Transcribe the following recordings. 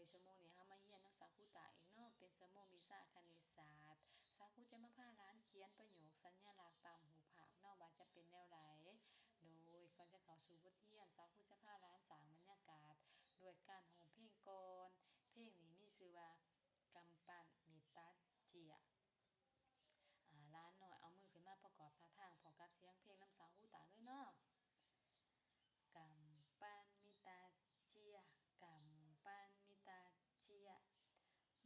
ຊົ່ວໂມງນີ້ເຮົາມາຮຽນນຳສາວຄູຕາອີກເນາະ, ເປັນຊົ່ວໂມງວິຊາຄະນິດສາດ. ສາວຄູຈະມາພາຫຼານຂຽນປະໂຫຍກສັນຍະລັກຕາມຮູບພາບເນາະ ວ່າຈະເປັນແນວໃດ. ໂດຍກ່ອນຈະເຂົ້າສູ່ບົດຮຽນ, ສາວຄູຈະພາຫຼານສ້າງບັນຍາກາດດ້ວຍການຮ້ອງເພງກ່ອນ. ເພງນີ້ມີຊື່ວ່າ ກຳປັ່ນມິຕາເຈຍ. ອາ ຫຼານນ້ອຍເອົາມືຂຶ້ນມາປະກອບທ່າທາງພ້ອມກັບສຽງເພງນຳສາວຄູຕາເລີຍເນາະ. ກຳປັ່ນມິຕາເຈຍ, ກຳປັ່ນມິຕາເຈຍ.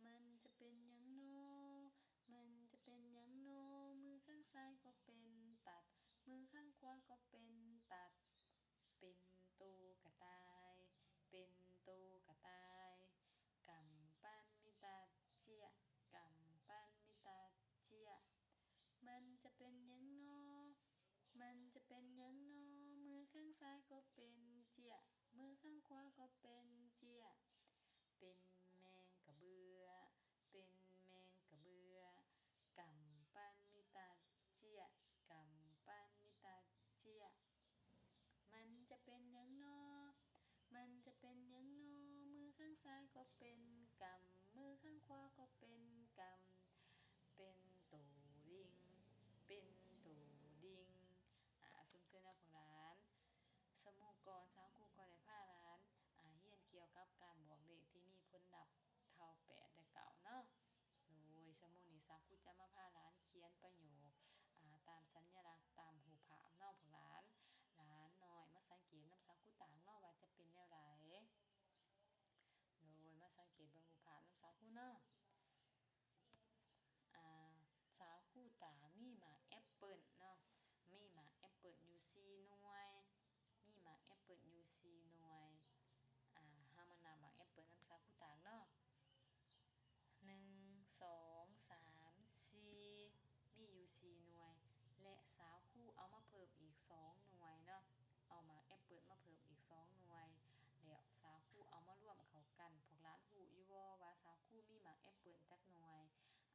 ມັນຈະເປັນຫຍັງນໍ ມັນຈະເປັນຫຍັງນໍ ມືຂ້າງຊ້າຍກໍເປັນຕັດ ມືຂ້າງຂວາກໍເປັນຕັດ ເປັນໂຕກະຕ່າຍ ເປັນໂຕກະຕ່າຍ. ກຳປັ່ນມິຕາເຈຍ, ກຳປັ່ນມິຕາເຈຍ. ມັນຈະເປັນຫຍັງນໍ ມັນຈະເປັນຫຍັງນໍ ມືຂ້າງຊ້າຍກໍເປັນເຈຍ ມືຂ້າງຂວາກໍເປັນເຈຍ. ເປັນແມງກະເບືອ ເປັນແມງກະເບືອ. ກຳປັ່ນມິຕາເຈຍ, ກຳປັ່ນມິຕາເຈຍ. ມັນຈະເປັນຫຍັງນໍ ມັນຈະເປັນຫຍັງນໍ ມືຂ້າງຊ້າຍກໍເປັນກຳ ມືຂ້າງຂວາກໍເປັນກຳ ເປັນໂຕດິ່ງ ເປັນໂຕດິ່ງ. ອາ ຊົມເຊີຍນະພວກຫຼານ. ຊົ່ວໂມງກ່ອນສາວຄູກໍໄດ້ພາຫຼານ ອາ ຮຽນກ່ຽວກັບການບວກເລກທີ່ມີຜົນດັບເທົ່າແປດ ແລະ ເກົ້າເນາະ. ໂດຍຊົ່ວໂມງນີ້ສາວຄູຈະມາພາຫຼານຂຽນປະໂຫຍກ ອາ ຕາມສັນຍະລັກຕາມຮູບພາບເນາະພວກຫຼານ. ຫຼານນ້ອຍມາສັງເກດນຳສາວຄູຕາງເນາະວ່າຈະເປັນແນວໃດ. ໂດຍມາສັງເກດເບິ່ງຮູບພາບນຳສາວຄູເນາະ. ອາ ສາວຄູຕາມີໝາກແອັບເປິ້ນເນາະ ມີໝາກແອັບເປິ້ນຢູ່ສີ່ໜ່ວຍ ມີໝາກແອັບເປິ້ນຢູ່ສີ່ໜ່ວຍ. ອາ ເຮົາມານັບໝາກແອັບເປິ້ນນຳສາວຄູຕາງເນາະ. ໜຶ່ງ ສອງ ສາມ ສີ່ ມີຢູ່ສີ່ໜ່ວຍ ແລະ ສາວຄູເອົາມາເພີ່ມອີກສອງໜ່ວຍເນາະ ເອົາໝາກແອັບເປິ້ນມາເພີ່ມອີກສອງໜ່ວຍ ແລ້ວສາວຄູເອົາມາລວມເຂົ້າກັນ. ພວກຫຼານຮູ້ຢູ່ບໍ່ວ່າສາວຄູມີໝາກແອັບເປິ້ນຈັກໜ່ວຍ?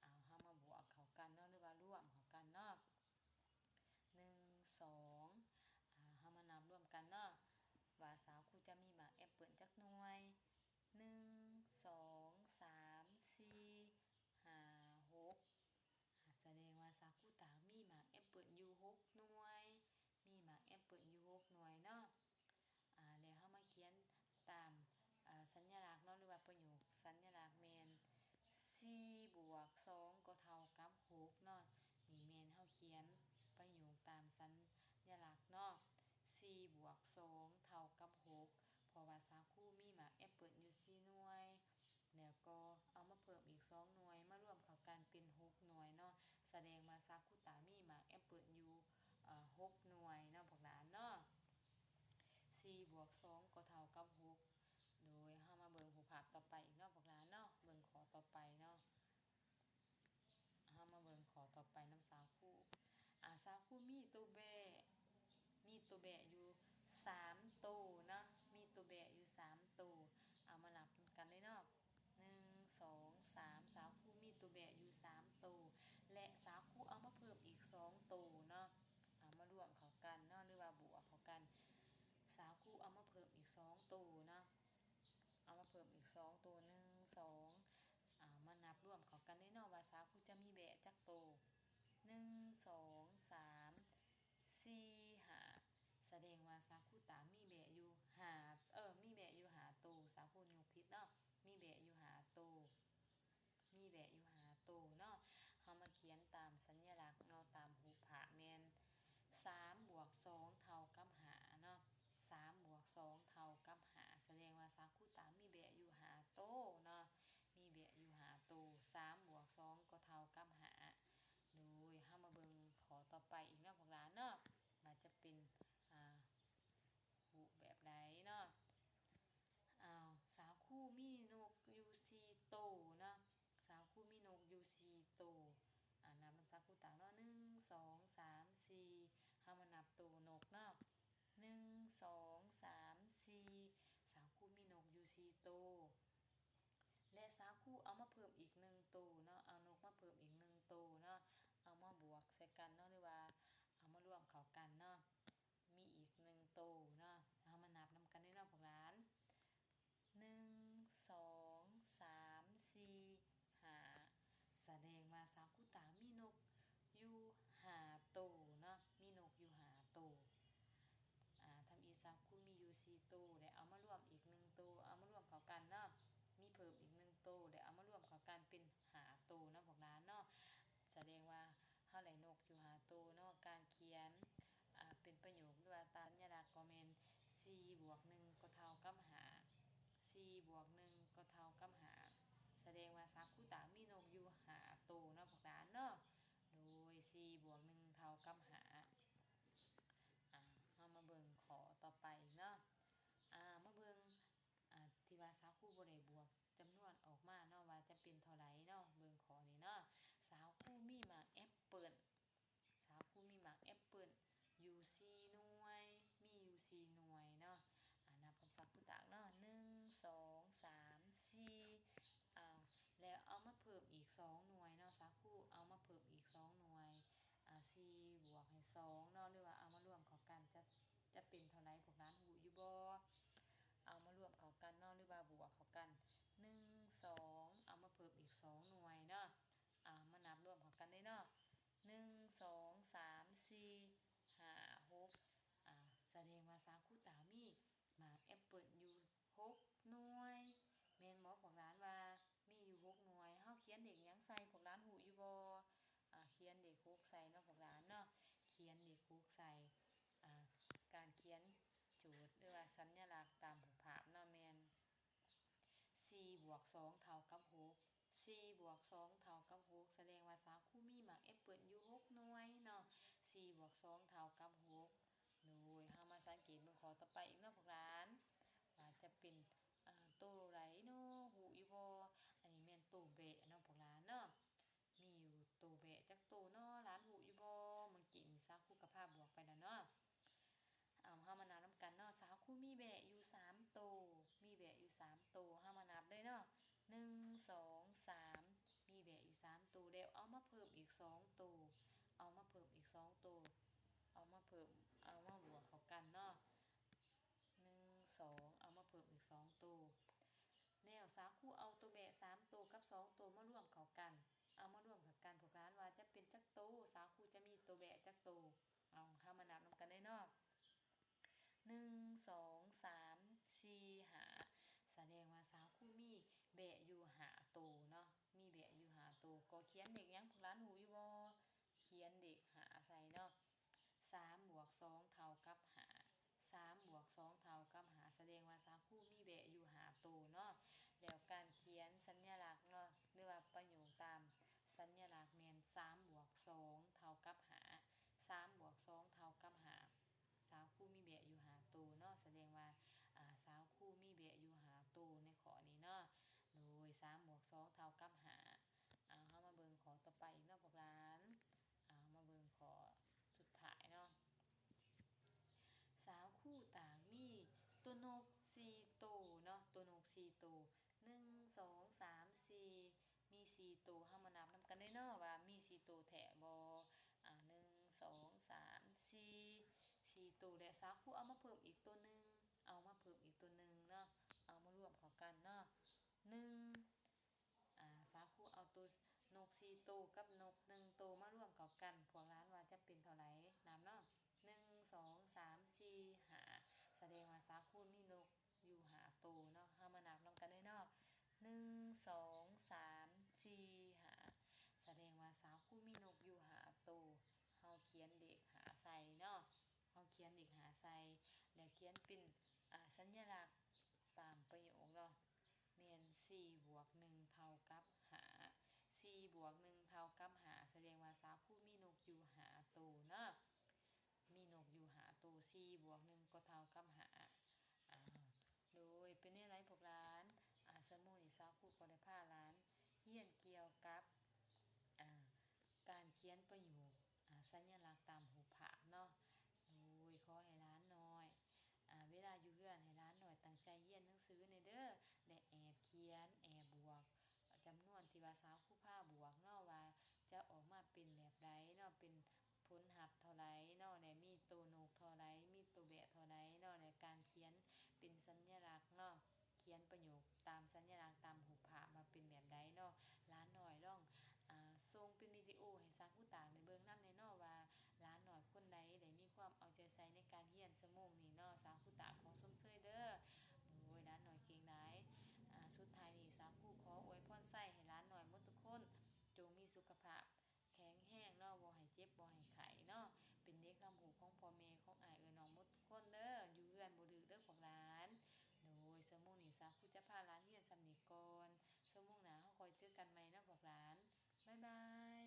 ເອົາ ເຮົາມາບວກເຂົ້າກັນເນາະ ຫຼືວ່າລວມເຂົ້າກັນເນາະ. ໜຶ່ງ ສອງ ອາ ເຮົາມານັບລວມກັນເນາະ ວ່າສາວຄູຈະມີໝາກແອັບເປິ້ນຈັກໜ່ວຍ. ໜຶ່ງ ສອງ ສາມ ສີ່ ຫ້າ ຫົກ ອາ ສະແດງວ່າສາວຄູຕາງມີໝາກແອັບເປິ້ນຢູ່ຫົກໜ່ວຍ ມີໝາກແອັບເປິ້ນຢູ່ຫົກໜ່ວຍເນາະ. ອາ ແລ້ວເຮົາມາຂຽນຕາມ ອາ ສັນຍະລັກເນາະ ຫຼືວ່າປະໂຫຍກສັນຍະລັກແມ່ນ ສີ່ບວກສອງກໍເທົ່າກັບຫົກເນາະ. ນີ້ແມ່ນເຮົາຂຽນປະໂຫຍກຕາມສັນຍະລັກເນາະ ສີ່ບວກສອງເທົ່າກັບຫົກ ເພາະວ່າສາວຄູມີໝາກແອັບເປິ້ນຢູ່ສີ່ໜ່ວຍ ແລ້ວກໍເອົາມາເພີ່ມອີກສອງໜ່ວຍ ມາລວມເຂົ້າກັນເປັນຫົກໜ່ວຍເນາະ. ສະແດງວ່າສາວຄູຕາງມີໝາກແອັບເປິ້ນຢູ່ ເອີ ຫົກໜ່ວຍເນາະພວກຫຼານເນາະ. ສີ່ບວກສອງກໍເທົ່າກັບຫົກ. ໂດຍເຮົາມາເບິ່ງຮູບພາບຕໍ່ໄປອີກເນາະພວກຫຼານເນາະ ເບິ່ງຂໍ້ຕໍ່ໄປເນາະ. ເຮົາມາເບິ່ງຂໍ້ຕໍ່ໄປນຳສາວຄູ. ອາ ສາວຄູມີໂຕແບ້ ມີໂຕແບ້ຢູ່ສາມໂຕເນາະ ມີໂຕແບ້ຢູ່ສາມໂຕ. ເອົາມານັບນຳກັນເລີຍເນາະ. ໜຶ່ງ ສອງ ສາມ ສາວຄູມີໂຕແບ້ຢູ່ສາມໂຕ ແລະ ສາວຄູເອົາມາເພີ່ມອີກສອງໂຕເນາະ ເອົາມາລວມເຂົ້າກັນເນາະ ຫຼືວ່າບວກເຂົ້າກັນ. ສາວຄູເອົາມາເພີ່ມອີກສອງໂຕເນາະ ເອົາມາເພີ່ມອີກສອງໂຕ ໜຶ່ງ ສອງ ອາ ມານັບລວມເຂົ້າກັນເລີຍເນາະ ວ່າສາວຄູຈະມີແບ້ຈັກໂຕ. ໜຶ່ງ ສອງ ສາມ ສີ່ ຫ້າ ສະແດງວ່າສາວຄູຕາງມີແບ້ຢູ່ຫ້າ ເອີ ມີແບ້ຢູ່ຫ້າໂຕ. ສາວຄູຍົກຜິດເນາະ ມີແບ້ຢູ່ຫ້າໂຕ ມີແບ້ຢູ່ຫ້າໂຕເນາະ. ເຮົາມາຂຽນຕາມສັນຍະລັກເນາະ ຕາມຮູບພາບແມ່ນ ສາມບວກສອງເທົ່າກັບຫ້າເນາະ ສາມບວກສອງເທົ່າກັບຫ້າ ສະແດງວ່າສາວຄູຕາງມີແບ້ຢູ່ຫ້າໂຕເນາະ ມີແບ້ຢູ່ຫ້າໂຕ. ສາມບວກສອງກໍເທົ່າກັບຫ້າ. ໂດຍເຮົາມາເບິ່ງຂໍ້ຕໍ່ໄປອີກເນາະພວກຫຼານເນາະ ວ່າຈະເປັນ ອາ ຮູບແບບໃດເນາະ. ອ້າວ ສາວຄູມີນົກຢູ່ສີ່ໂຕເນາະ ສາວຄູມີນົກຢູ່ສີ່ໂຕ. ອາ ນັບນຳສາວຄູຕາງເນາະ ໜຶ່ງ ສອງ ສາມ ສີ່ ເຮົາມານັບໂຕນົກເນາະ ໜຶ່ງ ສອງ ສາມ ສີ່ ສາວຄູມີນົກຢູ່ສີ່ໂຕ ແລະ ສາວຄູເອົາມາເພີ່ມອີກໜຶ່ງໂຕເນາະ ເອົານົກມາເພີ່ມອີກໜຶ່ງໂຕເນາະ ເອົາມາບວກໃສ່ກັນເນາະ ຫຼືວ່າເອົາມາລວມເຂົ້າກັນເນາະ ມີອີກໜຶ່ງໂຕເນາະ. ເຮົາມານັບນຳກັນເດີເນາະພວກຫຼານ ໜຶ່ງ ສອງ ສາວຄູຕາງມີນົກຢູ່ຫ້າໂຕເນາະ, ມີນົກຢູ່ຫ້າໂຕ. ອາ ທຳອິດສາວຄູມີຢູ່ສີ່ໂຕ ແລະ ເອົາມາລວມອີກໜຶ່ງໂຕ, ເອົາມາລວມເຂົ້າກັນເນາະ, ມີເພີ່ມອີກໜຶ່ງໂຕ ແລະ ເອົາມາລວມເຂົ້າກັນເປັນຫ້າໂຕເນາະພວກຫຼານເນາະ. ສະແດງວ່າເຮົາໄດ້ນົກຢູ່ຫ້າໂຕເນາະ. ການຂຽນ ອາ ເປັນປະໂຫຍກ ຫຼືວ່າຕາມສັນຍາລັກກໍແມ່ນ ສີ່ບວກໜຶ່ງກໍເທົ່າກັບຫ້າ, ສີ່ບວກໜຶ່ງກໍເທົ່າກັບຫ້າ. ສະແດງວ່າສາວຄູຕາງມີນົກຢູ່ຫ້າໂຕເນາະພວກຫຼານເນາະ. ໂດຍ ສີ່ບວກໜຶ່ງເທົ່າກັບຫ້າ. ອາ ເຮົາມາເບິ່ງຂໍ້ຕໍ່ໄປອີກເນາະ. ອາ ມາເບິ່ງ ອາ ທີ່ວ່າສາວຄູບໍ່ໄດ້ບວກຈຳນວນອອກມາເນາະ ວ່າຈະເປັນເທົ່າໃດເນາະ. ເບິ່ງຂໍ້ນີ້ເນາະ. ສາວຄູມີໝາກແອັບເປິ້ນ ສາວຄູມີໝາກແອັບເປິ້ນຢູ່ສີ່ໜ່ວຍ, ມີຢູ່ສີ່ໜ່ວຍເນາະ. ອາ ນັບຂອງສາວຄູຕາງເນາະ ໜຶ່ງ ສອງ ສາມ ສີ່ ອາ ແລ້ວເອົາມາເພີ່ມອີກສອງໜ່ວຍເນາະ. ສາວຄູເອົາມາເພີ່ມອີກສອງໜ່ວຍ ອາ ສີ່ບວກໃຫ້ສອງເນາະ ຫຼືວ່າເອົາມາລວມເຂົ້າກັນ ຈະ ຈະເປັນເທົ່າໃດ ພວກຫຼານຮູ້ຢູ່ບໍ່? ເອົາມາລວມເຂົ້າກັນເນາະ ຫຼືວ່າບວກເຂົ້າກັນ ໜຶ່ງ ສອງ ເອົາມາເພີ່ມອີກສອງໜ່ວຍເນາະ. ເອົາມານັບລວມເຂົ້າກັນເລີຍເນາະ ໜຶ່ງ ສອງ ສາມ ສີ່ ຫ້າ ຫົກ. ອາ ສະແດງວ່າສາວຄູຕາງມີໝາກແອັບເປິ້ນຢູ່ຫົກໜ່ວຍ ແມ່ນບໍ່? ພວກຫຼານວ່າມີຢູ່ຫົກໜ່ວຍ. ເຮົາຂຽນເລກຫຍັງໃສ່ ພວກຫຼານຮູ້ຢູ່ບໍ່? ອາ ຂຽນເລກຫົກໃສ່ເນາະພວກຫຼານເນາະ, ຂຽນເລກຫົກໃສ່. ອາ ການຂຽນໂຈດ ຫຼືວ່າສັນຍາລັກຕາມຮູບພາບເນາະ ແມ່ນ ສີ່ບວກສອງເທົ່າກັບຫົກ, ສີ່ບວກສອງເທົ່າກັບຫົກ. ສະແດງວ່າສາວຄູມີໝາກແອັບເປິ້ນຢູ່ຫົກໜ່ວຍເນາະ, ສີ່ບວກສອງເທົ່າກັບຫົກ. ໂດຍ ເຮົາມາສັງເກດເບິ່ງຂໍ້ຕໍ່ໄປອີກເນາະພວກຫຼານ ວ່າຈະເປັນ ອາ ໂຕໃດເນາະ ຮູ້ຢູ່ບໍ່? ອັນນີ້ແມ່ນໂຕແບະເນາະພວກຫຼານເນາະ. ມີຢູ່ໂຕແບະຈັກໂຕເນາະ ຫຼານຮູ້ຢູ່ບໍ່? ເມື່ອກີ້ນີ້ສາວຄູກໍພາບວກໄປແລ້ວເນາະ. ເອົາ ເຮົາມານັບນຳກັນເນາະ. ສາວຄູມີແບະຢູ່ສາມໂຕ, ມີແບະຢູ່ສາມໂຕ. ເຮົາມານັບເລີຍເນາະ ໜຶ່ງ ສອງ ສາມ ມີແບະຢູ່ສາມໂຕ ແລ້ວເອົາມາເພີ່ມອີກສອງໂຕ, ເອົາມາເພີ່ມອີກສອງໂຕ, ເອົາມາເພີ່ມ ເອົາມາບວກເຂົ້າກັນເນາະ ໜຶ່ງ ສອງ ເອົາມາເພີ່ມອີກສອງໂຕ. ແລ້ວສາວຄູເອົາໂຕແບະສາມໂຕກັບສອງໂຕມາລວມເຂົ້າກັນ, ເອົາມາລວມເຂົ້າກັນ ພວກຫຼານວ່າຈະເປັນຈັກໂຕ? ສາວຄູຈະມີໂຕແບະຈັກໂຕ? ເອົາ ເຮົາມານັບນຳກັນເລີຍເນາະ ໜຶ່ງ ສອງ ສາມ ສີ່ ຫ້າ. ສະແດງວ່າສາວຄູມີແບະຢູ່ຫ້າໂຕເນາະ, ມີແບະຢູ່ຫ້າໂຕ. ກໍຂຽນເລກຫຍັງ ພວກຫຼານຮູ້ຢູ່ບໍ່? ຂຽນເລກຫ້າໃສ່ເນາະ. ສາມບວກສອງເທົ່າກັບຫ້າ, ສາມບວກສອງເທົ່າກັບຫ້າ. ສະແດງວ່າສາວຄູມີແບະຢູ່ຫ້າໂຕເນາະ. ແລ້ວການຂຽນສັນຍາລັກເນາະ ຫຼືວ່າປະໂຫຍກຕາມສັນຍາລັກແມ່ນ ສາມບວກສອງເທົ່າກັບຫ້າ, ສາມບວກສອງເທົ່າກັບຫ້າ. ສາວຄູມີແບະຢູ່ຫ້າໂຕເນາະ, ສະແດງວ່າ ອາ ສາວຄູມີແບະຢູ່ຫ້າໂຕໃນຂໍ້ນີ້ເນາະ. ໂດຍ ສາມບວກສອງເທົ່າກັບຫ້າ. ເອົາ ເຮົາມາເບິ່ງຂໍ້ຕໍ່ໄປອີກເນາະພວກຫຼານ. ເອົາ ມາເບິ່ງຂໍ້ສຸດທ້າຍເນາະ. ສາວຄູຕ່າງມີໂຕນົກສີ່ໂຕເນາະ, ໂຕນົກສີ່ໂຕ ໜຶ່ງ ສອງ ສາມ ສີ່ ມີສີ່ໂຕ. ເຮົາມານັບນຳກັນເລີຍເນາະ ວ່າມີສີ່ໂຕແທ້ບໍ່? ອາ ໜຶ່ງ ສອງ ສາມ ສີ່ ສີ່ໂຕ ແລະ ສາວຄູເອົາມາເພີ່ມອີກໂຕໜຶ່ງ, ເອົາມາເພີ່ມອີກໂຕໜຶ່ງເນາະ, ເອົາມາລວມເຂົ້າກັນເນາະ ໜຶ່ງ ອາ ສາວຄູເອົາໂຕນົກສີ່ໂຕກັບນົກໜຶ່ງໂຕມາລວມເຂົ້າກັນ, ພວກຫຼານວ່າຈະເປັນເທົ່າໃດ? ນັບເນາະ ໜຶ່ງ ສອງ ສາມ ສີ່ ຫ້າ. ສະແດງວ່າສາວຄູມີນົກຢູ່ຫ້າໂຕເນາະ. ເຮົາມານັບນຳກັນເລີຍເນາະ ໜຶ່ງ ສອງ ສາມ ສີ່ ຫ້າ. ສະແດງວ່າສາວຄູມີນົກຢູ່ຫ້າໂຕ. ເຮົາຂຽນເລກຫ້າໃສ່ເນາະ. ເຮົາຂຽນເລກຫ້າໃສ່ ແລ້ວຂຽນເປັນ ອາ ສັນຍາລັກຕາມປະໂຫຍກເນາະ ແມ່ນ ສີ່ບວກໜຶ່ງເທົ່າກັບຫ້າ, ສີ່ບວກໜຶ່ງເທົ່າກັບຫ້າ. ສະແດງວ່າສາວຄູມີນົກຢູ່ຫ້າໂຕເນາະ, ມີນົກຢູ່ຫ້າໂຕ, ສີ່ບວກໜຶ່ງກໍເທົ່າກັບຫ້າ. ອາ ໂດຍ ເປັນແນວໃດພວກຫຼານ? ອາ ສະໂມງນີ້ສາວຄູກໍໄດ້ພາຫຼານຮຽນກ່ຽວກັບ ອາ ການຂຽນປະໂຫຍກ ອາ ສັນຍາລັກຕາມຮູບພາບເນາະ. ໂດຍ ຂໍໃຫ້ຫຼານນ້ອຍ ອາ ເວລາຢູ່ເຮືອນໃຫ້ຫຼານນ້ອຍຕັ້ງໃຈຮຽນໜັງສືແດ່ເດີ, ແລະ ແອບຂຽນ ແອບບວກຈຳນວນທີ່ວ່າສາວຄູພາບວກເນາະ ວ່າຈະອອກມາເປັນແບບໃດເນາະ, ເປັນ ຜົນຮັບເທົ່າໃດເນາະ ແລະ ມີໂຕນົກເທົ່າໃດ ມີໂຕແບະເທົ່າໃດເນາະ ແລະ ການຂຽນເປັນສັນຍາລັກເນາະ, ຂຽນປະໂຫຍກຕາມສັນຍາລັກຕາມຮູບພາບວ່າເປັນແບບໃດເນາະ. ຫຼານນ້ອຍລອງ ອາ ໂຊ ສົ່ງເປັນວິດີໂອໃຫ້ສາວຄູຕາໄດ້ເບິ່ງນຳແດ່ເນາະ ວ່າຫຼານນ້ອຍຄົນໃດໄດ້ມີຄວາມເອົາໃຈໃສ່ໃນການຮຽນຊົ່ວໂມງນີ້ເນາະ. ສາວຄູຕາຂໍຊົມເຊີຍເດີ້. ໂດຍ ຫຼານນ້ອຍເກັ່ງຫຼາຍ. ອາ ສຸດທ້າຍນີ້ ສາວຄູຂໍອວຍພອນໄຊໃຫ້ຫຼານນ້ອຍໝົດທຸກຄົນ ຈົ່ງມີສຸຂະພາບແຂງແຮງເນາະ, ບໍ່ໃຫ້ເຈັບ ບໍ່ໃຫ້ໄຂ້ເນາະ, ເປັນເດັກຄຳຮູ້ຂອງພໍ່ແມ່ ຂອງອ້າຍເອື້ອຍນ້ອງໝົດທຸກຄົນເດີ້. ຢູ່ເຮືອນບໍ່ດື້ເດີ້ພວກຫຼານ. ໂດຍ ຊົ່ວໂມງນີ້ສາວຄູຈະພາຫຼານຮຽນສ່ຳນີ້ກ່ອນ. ຊົ່ວໂມງໜ້າເຮົາຄ່ອຍເຈີກັນໃໝ່ເນາະພວກຫຼານ. ບາຍບາຍ.